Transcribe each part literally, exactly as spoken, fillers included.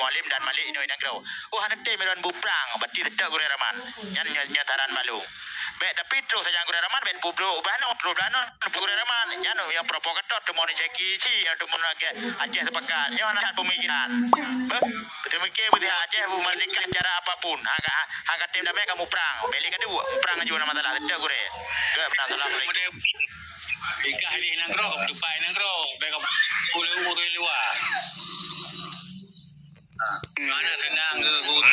Salim dan Malik nyoe nanggroe. Oh, hana tem lôn buprang, berarti teutap Gurée Rahman. Nyan nyoe, nyoe saran bak lôn. Bèk, tapi troh sajan Gurée Rahman, bèk bubrok blah nyoe, troh blah nyoe, Gurée Rahman. Nyan nyang provokator, teumon Syeki ci, nyang teumon Aceh, Aceh Sepakat. Nyoe hana that pemikiran. Beuh, beuteumiké beuteuha Aceh, beumeurdeka cara apapun. Hana, hana tem damé kamoe prang. Bèk lé kaduek, prang aju na masalah, teutap Gurée. Geuh, assalamualaikum. Ikah di nanggroe, ka tupai nanggroe, bèk ka ureueng luwa. Mana senang ke guru?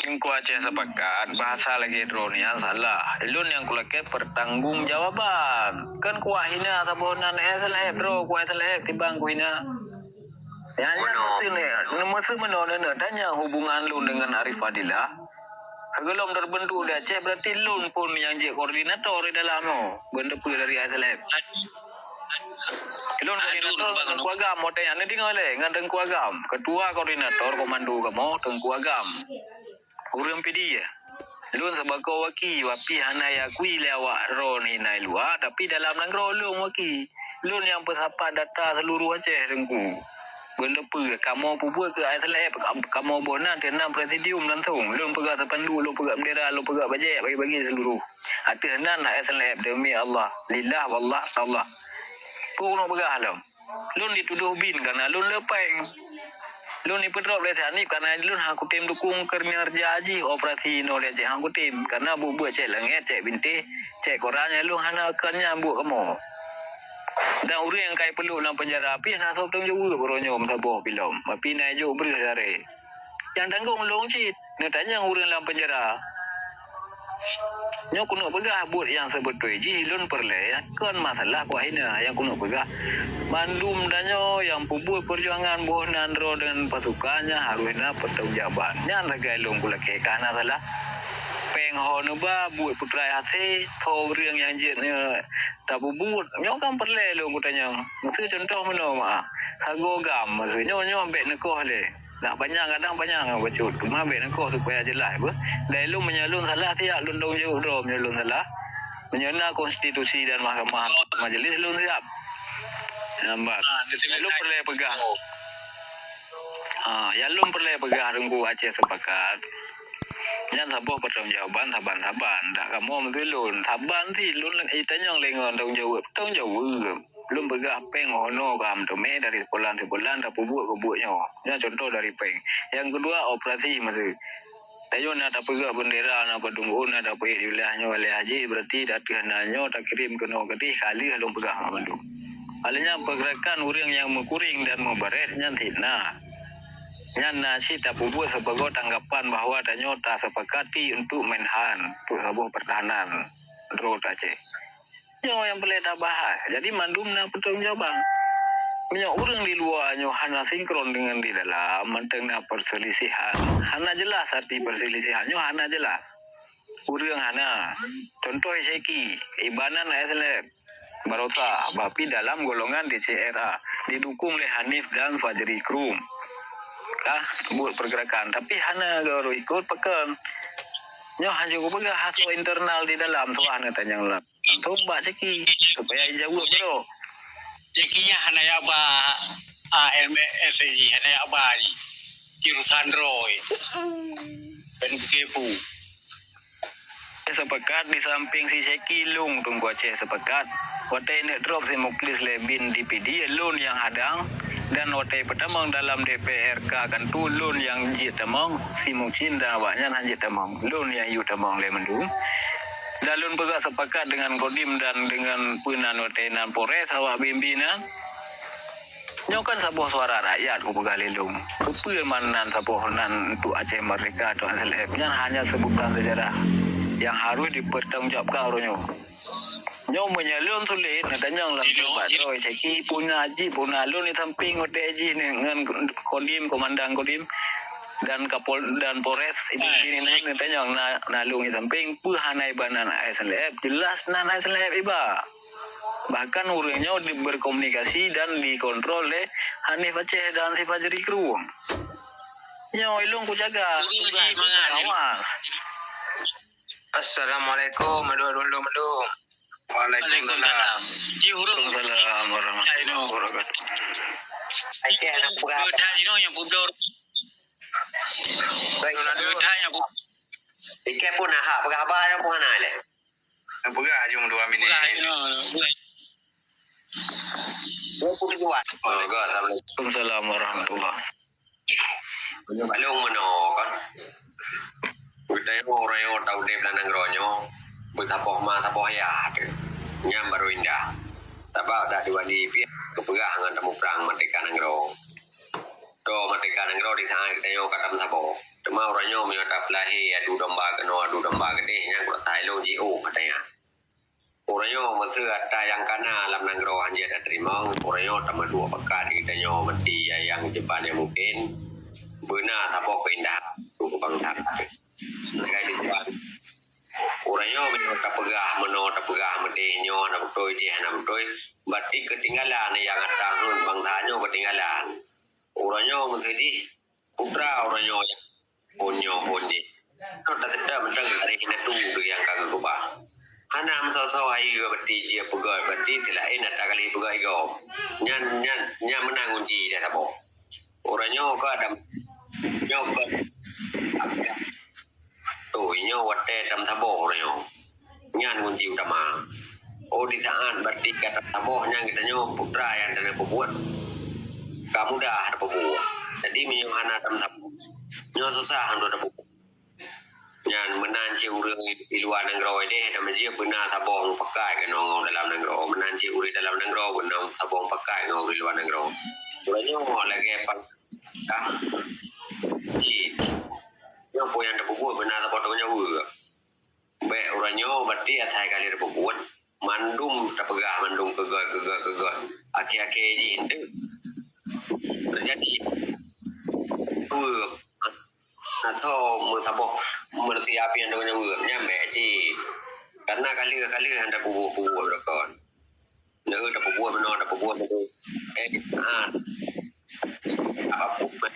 Teungku Aceh Sepakat, bahasa lagèe droe nyan salah. Ulôn nyang kulakèe pertanggungjawaban. Kan kuwah hina saboh nan S L F droe, kuwah S L F tibang kuhina. Nyan, nyan meusti ni, meusti meunoe neuneu tanyong hubungan lôn dengan Arif Fadilah. Sigohlom terbentuk di Aceh, berarti lôn pun nyang jeuet koordinator di dalam nyoe. Beuneupeue dari S L F. Lôn koordinator ngon Teungku Agam, watèe nyan neudeungoe lé ngon Teungku Agam, ketua koordinator komando kamoe Teungku Agam. Ureueng Pidie. Lôn sibagoe waki, tapi hana jiakui lé awak droe nyan di luwa, tapi dalam nanggroe lôn waki. Lôn nyang peusapat data seuluruh Aceh, Teungku. Beuneupeue, kamoe peubuet keu S L F, kam-, kamoe boh nan teuh na presidium langsong. Lôn peugah spanduk, lôn peugah bendera, lôn peugah bajèe, bagi-bagi seuluruh. Ateueh nan na S L F, demi Allah. Lillah, wallah, tallah. Peue keuneuk peugah lom? Lôn jitudoh bin kareuna lôn le péng. Lôn jipeudrop lé si Hanif kareuna lôn hana kutem dukong kinerja jih operasi inoe di Aceh, hana kutem. Kareuna buet-buet cèk langèt, cèk bintéh, cèk koran nyang lôn hana kon nyan buet kamoe. Dan ureueng nyang ka jipeuleupah lam peunjara pih hana soe tanggung jaweueb uroe nyoe meusaboh bilom. Tapi na jijok breueh daré. Nyang tanggong lôn cit, neutanyong ureueng lam peunjara. Nyoe keuneuk peugah buet nyang seubeutôi jih lôn peureulèe, kon masalah kuah hina nyang keuneuk peugah. Mandum tanyoe nyang peubuet peujuangan boh nan droe deungon pasukan nyan harôh na peutanggung jawaban. Nyan sagai lôn kulakèe ka hana salah. Péng ho neuba buet peuteurai hasé, tho ureueng nyang jeuet nyoe tapeubuet. Nyoe kan peureulèe lôn kutanyong. Miseu cuntoh meunoe meu'ah. Sagoe GAM, miseu nyoe, nyoe bèk neukoh lé. Nak panyang kadang panyang bacut. Teuma bèk neukoh supaya jeulaih beuh. Dai lôn meunyoe lôn salah siap lôn tanggung jaweueb droe meunyoe lôn salah. Meunyoe na konstitusi dan mahkamah majelis lôn siap. Nampak. Ah, lôn peureulèe peugah. Ha, nyang lôn peureulèe peugah Teungku Aceh Sepakat. Nyan saboh peutanggung jawaban saban-saban. Dak kamoe meuteulon. Saban sit lôn itanyong lé ngon tanggung jaweueb. Tanggung jaweueb. Lôn peugah péng honorer keu teumé dari sibulan-sibulan tapeubuet keu buet nyoe. Nyan cuntoh dari péng. Nyang keudua, operasi miseu. Tanyoe na tapeugöt beundera, na padum ôn, na tapeuék di wilayah nyoe, wilayah jih, berarti ateueh nan nyoe takirém keunoe keudeh, ka lheueh lôn peugah ngon mandum. Alèh nyan, pergerakan ureueng nyang meukuréng dan meubarét nyan sit na. Nyan na cit tapeubuet sibagoe tanggapan bahwa tanyoe tasepakati untuk main han, untuk saboh pertahanan droe Aceh. Nyoe nyang peureulèe tabahas. Jadi mandum na peutanggung jawaban. Meunyoe ureueng di luwa nyoe hana sinkron deungon di dalam, mantong na perselisihan. Hana jelas arti perselisihan nyoe, hana jelas. Ureueng hana. Contoh Syeki, ibanan S L F. Barosa, tapi dalam golongan D C R A, didukung lé Hanif dan Fajri Krum. Ka buet pergerakan, tapi hana geuruh ikot pakon. Nyoe hana kupeugah hasil internal di dalam, tuan neutanyong lom. Langsung bak Syeki, supaya jijaweueb baroe. Syeki nyan hana jak ba A M S jih, hana jak ba jih. Di urusan droe. Ban keukepu. Sepakat di samping si Syeki lôn Teungku Aceh sepakat. Watèe neuk drop si Muklis lé bin D P D lôn nyang hadang, dan watèe peutamong dalam D P R K kantu lôn nyang jeuet tamong, si Muksin dan awaknyan han jeuet tamong. Lôn nyang yue tamong lé mandum. Dan lôn peugah sepakat deungon Kodim dan deungon peue nan watèe nan Polres awak B M B nan. Nyoe kan saboh suara rakyat kupeugah lé lôn. Keupeue man nan saboh nan untuk Aceh Merdeka atau S L F nyan hanya sebutan sejarah yang harus dipertanggungjawabkan uroe nyoe. Nyoe meunyoe lôn sulet, neutanyong lam bak droe Syeki, peue na jih, peue na lôn di samping watèe jih ngon Kodim, komandan Kodim, dan Kapol-, dan Polres, ini, ini, nan neutanyong na, na lôn di samping, peue hana iba nan S L F, jelas nan S L F iba. Bahkan ureueng nyoe di, berkomunikasi dan dikontrol lé Hanif Aceh dan si Fajri Krueng. Nyoe lôn kujaga, kujaga awal. Assalamualaikum, aduh, aduh, aduh, aduh. Waalaikumsalam. Waalaikumsalam. Di huruf. Waalaikumsalam warahmatullahi wabarakatuh. Aceh anak perang. Dah, you know, yang peublor. Baik, Abdul. Ikat pun hak peugah haba nyang pun hana lé. Peugah jom dua minit. Peugah, ya, peugah. Dua puluh tujuh. Oh, enggak, assalamualaikum. Waalaikumsalam warahmatullah. Balong meunoe kan. Geutanyoe ureueng nyang taudeb lam nanggroe nyoe, beusaboh ma saboh yah teuh. Nyan barô indah. Sabab dak diwadi pih geupeugah ngon tamuprang merdeka nanggroe. Toh merdeka nanggroe di saát geutanyoe ka tameusaboh. Teuma uroe nyoe meunyoe tapeulahé adu domba keunoe adu domba keudeh, nyan kurasa ilôn jiôh ata nyan. Uroe nyoe meuseu ata nyang kana lam nanggroe hanjeuet tateurimong, uroe nyoe tameuduek peukat geutanyoe meuti nyang jiban nyang mungken. Beuna saboh keuindahan keu bansa. Sagai disaboh. Uroe nyoe meunyoe tapeugah meunoe tapeugah meudeh nyoe hana beutôi jih hana beutôi, berarti keutinggalan nyang ata heuet bansa nyoe keutinggalan. Uroe nyoe meuseu jih putra uroe nyoe nyang phon nyoe phon jih. Nyoe taseutôt mantong dari indatu nyang ka geukeubah. Hana meusoe-soe hai berarti jih peugah berarti teulaén ata kali peugah igoe. Nyan nyan nyan meunan kunci dia saboh. Uroe nyoe ka ada nyoe ka Toh, nyoe watée tameusaboh uroe nyoe. Nyan kunci utama. Oh, di saát berarti ka tameusaboh nyan geutanyoe putra nyang tanyoe peubuet ka mudah tapeubuet. Jadi meunyoe hana tameusaboh, nyoe susah untuk tapeubuet. Nyan meunan cit ureuëng di luwa nanggroe deh, dan meujeuet beuna saboh meupakat keunoe ngon dalam nanggroe. Meunan cit ureuëng dalam nanggroe beuna saboh meupakat ngon ureuëng luwa nanggroe. Uroe nyoe lagée pang Dah. Cit. Nyoe peue nyang tapeubuet beuna saboh tanggong jaweueb. Bék uroe nyoe berarti asai ka lheueh tapeubuet. Mandum tapeugah mandum keugöt, keugöt, keugöt. Akhé-akhé jih enteuk teujadi. Peue? Na soe meusaboh manusia pian tanggong jaweueb nyan bék cit. Karena ka lheueh, ka lheueh hana tapeubuet-peubuet beureugon. Neu tapeubuet meunoe, tapeubuet meunoe. Eh, ah. Apapun.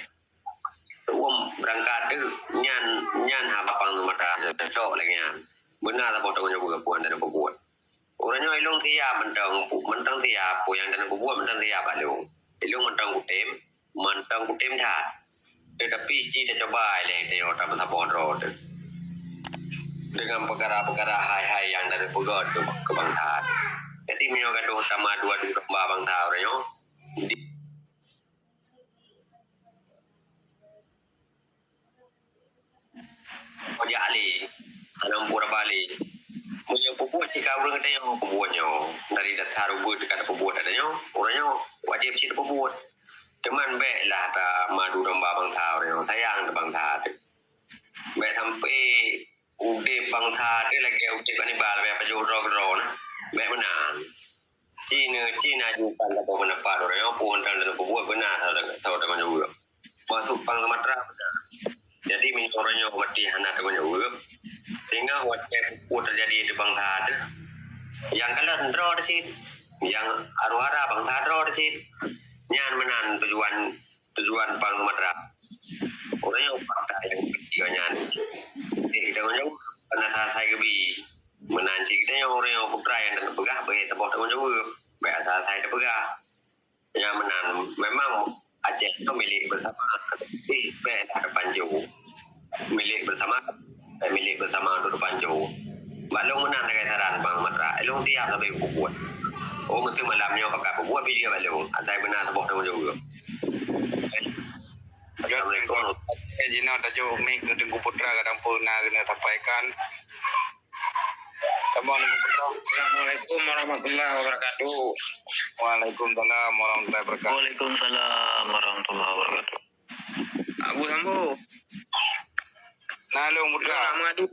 Tuwom beurangkat deuh, nyan, nyan haba pang teumata cocok lagée nyan. Beuna saboh tanggong jaweueb peue nyang tapeubuet. Uroe nyoe ilôn siap mantong, mantong siap, peue nyang tapeubuet mantong siap bak lôn. Ilôn mantong kutem, mantong kutem that. Teutapi ci tacoba lé tanyoe tameusaboh droe teuh. Deungon peukara-peukara hai-hai nyang tapeugah keu, keu bansa. Jadi meunyoe gadoh tameuadu-adu domba bansa uroe nyoe, di Ojak lé, hana muphom haba lé. Meunyoe peubuet cit ka ureuëng geutanyoe peubuet nyoe, dari dasar ubeut ka tapeubuet geutanyoe, uroe nyoe wajéb cit tapeubuet. Teuma bék lah tameuadu domba bansa uroe nyoe, sayang teuh bansa teuh. Bék sampai udeb bansa teuh lagée udeb kanibal, bék pajoh droe keudroe na. Bék meunan. Cina, Cina juga ada pendapat orang yang pun tang dalam peubuet beuna saudara, saudara tanggong jaweueb. Masuk pang Sumatera beuna. Jadi meunyoe uroe nyoe berarti hana tanggong jaweueb, sehingga watée peue terjadi di bansa teuh, nyang kalon droe di sit, nyang aroe hara bansa droe di sit. Nyan meunan tujuan, tujuan pang Sumatera. Uroe nyoe fakta nyang ketiga nyan. Jadi tanggong jaweueb hana asai geubi. Meunan cit geutanyoe ureuëng nyang peugah nyang tapeugah beu saboh tanggong jaweueb, bék asai-asai tapeugah. Nyang meunan memang Aceh nyoe milék bersama, tapi bék that tapanco. Milék bersama, bék milék bersama untuk tapanco. Bak lôn meunan sagai saran pang Sumatera, lôn siap sabe peubuet. Oh, meuseu malam nyoe pakat peubuet video bak lôn, asai beuna saboh tanggong jaweueb. Assalamualaikum. Eh, jinoe tajok mik keu Teungku Putra kadang peue na keuneuk sampaikan. Assalamualaikum warahmatullahi wabarakatuh. Waalaikumsalam warahmatullahi wabarakatuh. Waalaikumsalam warahmatullahi wabarakatuh. Abu Sambo. Nah, lôn Putra. Lôn nak mengadu.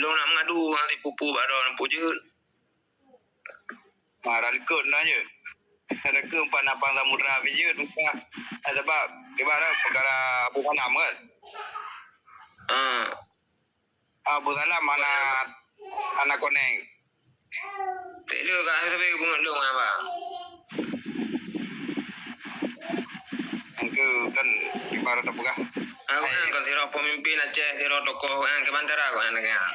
Lôn nak mengadu ngon si Pupu bak droe Pupu jeuet. Nah, dah likot dah je. Dah likot empat napang samudra pih jeuet muka. Eh, sebab ibarat perkara Abu Salam kan. Ah. Abu Salam mana, mana konek. Tak ada kat sampai ke bunga long apa? Engke kan ibarat peugah. Aku kan kan sira pemimpin Aceh, sira tokoh kan ke bandara kau yang dengar.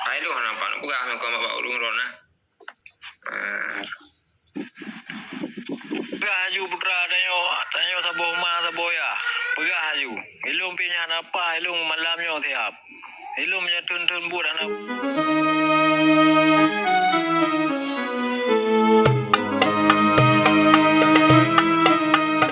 Hai lu nampak nak peugah nak kau bawa ulung ron nah. Ah. Peugah aju putra tanyoe, tanyoe Saboh ma, saboh yah. Peugah laju. Ilôn pih nyan apa, ilôn malam nyoe siap. Ilôn meunyoe thon-thon buet hana.